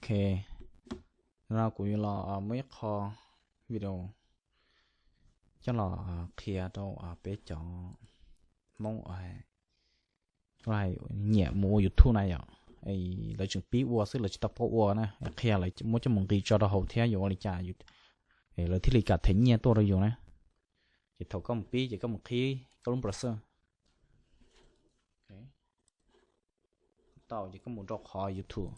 Ok, no kuv yuav los muaj ib qho video coj los qhia rau peb cov Hmoob nyiam mus ua YouTube na yom. Lawv tseem pib ua xwb, lawv tsis tau paub ua na, qhia lawv muab coj mus nqis tso rau hauv thiab yuav ua li cas lawv thiaj li kam them nyiaj tuaj rau yus na. Ces thaum koj mus pib ces koj mus qhib koj lub browser tau ces koj mus rau qhov YouTube.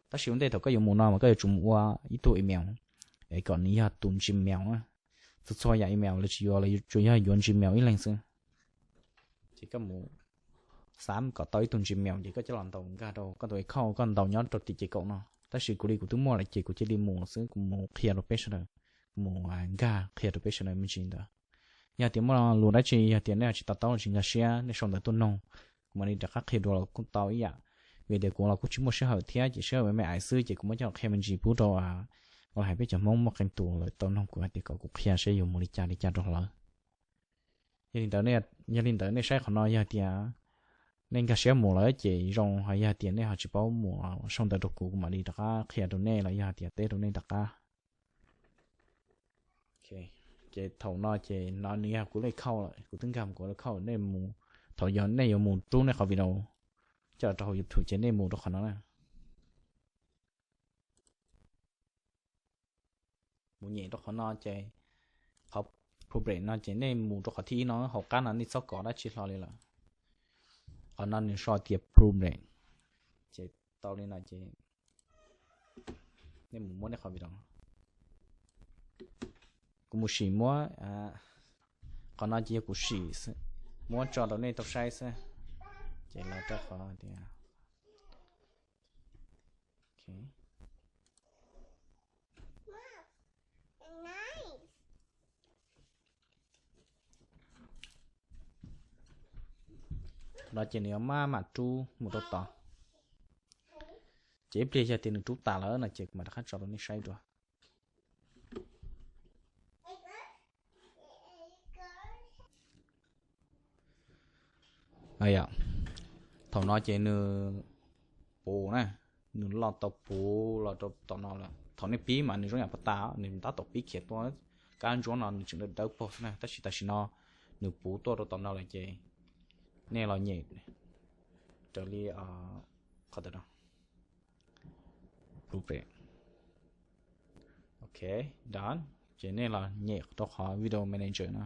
Tab sis ua ntej thaum koj yuav mus no mas koj yuav tsum mus ua ib tug email es kom nws yog tus Gmail na. Txhua txhua yam email lawv tsis yuav, lawv tsuas yog yuav Gmail ib leeg xwb. Ces koj mus xav kom tau ib tug Gmail ces koj coj los ntaus nkag rau koj tus account, koj ntaus nyob rau tim ces kaum no. Tab sis kuv li kuv twb muaj lawm ces kuv cia li mus xwb, kuv mus qhia rau peb sawv daws, kuv mus nkag qhia rau peb sawv daws me ntsis ntawd. Yog tias muaj lus dab tsi, yog tias nej tsis to taub los tsis nkag siab, nej sau ntawv tuaj noog, kuv mam li rov qab qhia dua los kuj tau ib yam. Vim tias kuv los kuj tsis muaj sij hawm thiab, ces sij hawm me me ais xwb, ces kuv muab coj los qhia me ntsis pub rau, ua hais peb cov Hmoob muaj qee tus lawv tau noog kuv hais tias kom kuv qhia seb yuav mus li cas li cas rau lawv. Yog li ntawd, yog li ntawd nej saib qhov no yog tias nej nkag siab mus lawm ces zoo, ho yog tias nej ho tsis paub mus, sau ntawv rau kuv, kuv mam li rov qab qhia rau nej los yog tias teb rau nej rov qab. Ces thaum no ces no nws yog kuv lej khauj lawm, kuv twb nkag mus kuv lej khauj lawm, nej mus, thaum yog nej yuav mus rub nej qhov video coj rau hauv YouTube ces nej mus rau qhov no na. Mus nyem rau qhov no ces qhov progress no ces nej mus rau qhov thib ib no, hauv qab no nej txhob kov dab tsi hlo li lawm. Qhov no nws sau tias progress. Ces tau li no ces nej mus muab nej qhov video. Kuv mus sim muab, qhov no ces yog kuv sim xwb, muab tso rau nej tau saib xwb. Ces los rau qhov tias no ces nws yuav maj mam rub mus rau tod. Ces ib pliag yog tias nws rub tas lawm no ces kuv mam rov qab tso rau nej saib dua. Thaum no ces nws puv na, nws loj tau puv los rau tom no lawm. Thaum nej pib mas nws zoo yam pov tas, nws tab tom pib khiav tuaj, kab ntsuab no nws tseem dawb dawb paug xwb na, tab sis tam sim no nws puv tuaj rau tom no lawm ces nej los nyem raws li qhov ntawm no. Ok, done. Ces nej los nyem rau qhov video manager no.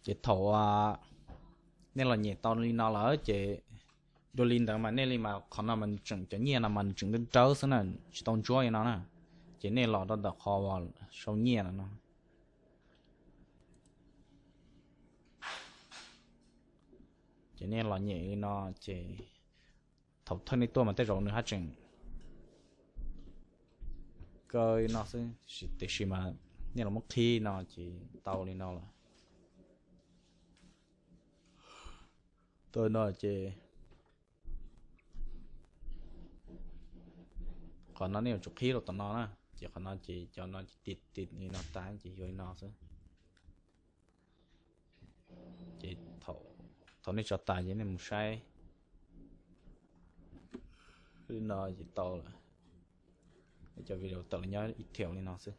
Ces thaum nej los nyem tau li no lawm ces dua li ntawd mas nej li mas qhov no mas nws tseem cov nyiaj no mas nws tseem dawb dawb xwb na, tsis tau ntsuab li no na. Ces nej los rau ntawm qhov uas sau nyiaj no no. Ces nej los nyem li no ces thaum thawj nej tuaj mas tej zaum nws haj tseem kaw li no xwb, tiam sis mas nej los muab qhib no ces tau li no lawm. Tau no ces qhov no nej yuav tsum qhib rau tom no na, ces qhov no ces cov no ces tim tim li no tas ces yuav li no xwb. Ces thaum nej tso tas ces nej mus saib li no ces tau lawm. Cov video tawm los nyob ib thiam li no xwb.